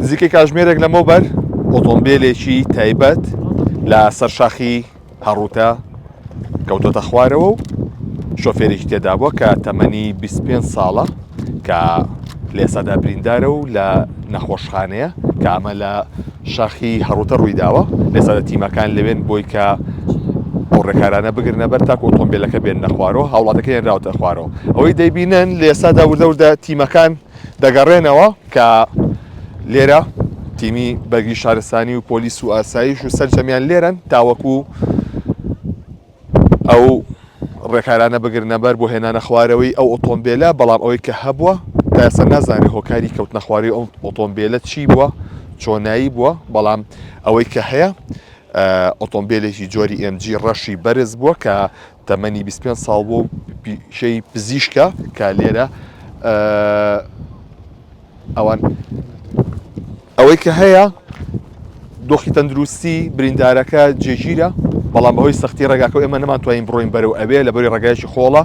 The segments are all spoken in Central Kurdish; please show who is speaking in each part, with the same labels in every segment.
Speaker 1: نزیکەی کاژمێرێک لەمەوبەر ئۆتۆمبیلێکی تایبەت لە سەر شاخی هەڕوتە کەوتۆتە خوارەوە و شۆفێرێکی تێدا بووە کە تەمەنی 25 ساڵە کە لە ئێستادا بریندارە و لە نەخۆشخانەیە کە ئەمە لە شاخی هەڕوتە ڕوویداوە لە ئێستادا تیمەکان لەوێن بۆی کە ئەو ڕێکارانە بگرنە بەر تاکو ئۆتۆمبیلەکە بێننە خوارەوە هاوڵاتەکە هێنراوەتە خوارەوە ئەوەی دەیبینن لە ئێستادا وردە وردە تیمەکان دەگەڕێنەوە کە لێرە تیمی بەرگری شارستانی و پۆلیس و ئاسایش و سەرجەمیان لێرەن تاوەکو ئەو ڕێکارانە بگرنەبەر بۆ هێنانە خوارەوەی ئەو ئۆتۆمبیلە، بەڵام ئەوەی کە هەبووە تا ئێستا نازانرێت هۆکاری کەوتنە خوارەوەی ئەو ئۆتۆمبیلە چی بووە چۆنایی بووە، بەڵام ئەوەی کە هەیە ئۆتۆمبیلێکی جۆری MG ڕەشی بەرز بووە کە تەمەنی 25 ساڵ بووە و پیشەی پزیشکە کە لێرە ئەوان ئەوەی کە هەیە دۆخی تەندروستی بریندارەکە جێگیرە، بەڵام بەهۆی سەختی ڕێگاکە ئێمە نەمانتوانین بڕۆین بەرەو ئەوێ لەبەری ڕێگایەکی خۆڵە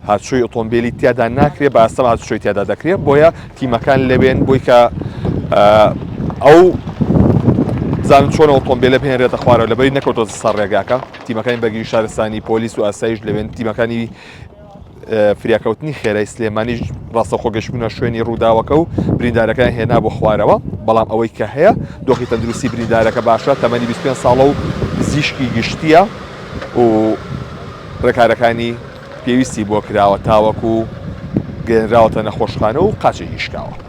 Speaker 1: هاتوچۆی ئۆتۆمبیلی تیادا ناکرێ بە ئاستەم هاتوچۆی تیادا دەکرێت بۆیە تیمەکان لەوێن بۆی کە ئەو زانن چۆن ئۆتۆمبیلە بهێنرێتە خوارەوە لەبەری نەکەوتۆتە سەر ڕێگاکە تیمەکانی بەرگری شارستانی پۆلیس و ئاسایش لەوێن تیمەکانی فریاکەوتنی خێرای سلێمانیش ڕاستەوخۆ گەشتبوونە شوێنی ڕووداوەکە و بریندارەکەیان هێنا بۆ خوارەوە، بەڵام ئەوەی کە هەیە دۆخی تەندروستی بریندارەکە باشە، تەمەنی 25 ساڵە و پزیشکی گشتییە و ڕێکارەکانی پێویستی بۆ کراوە تاوەکو گەیەنراوەتە نەخۆشخانە و قاچێکی شکاوە.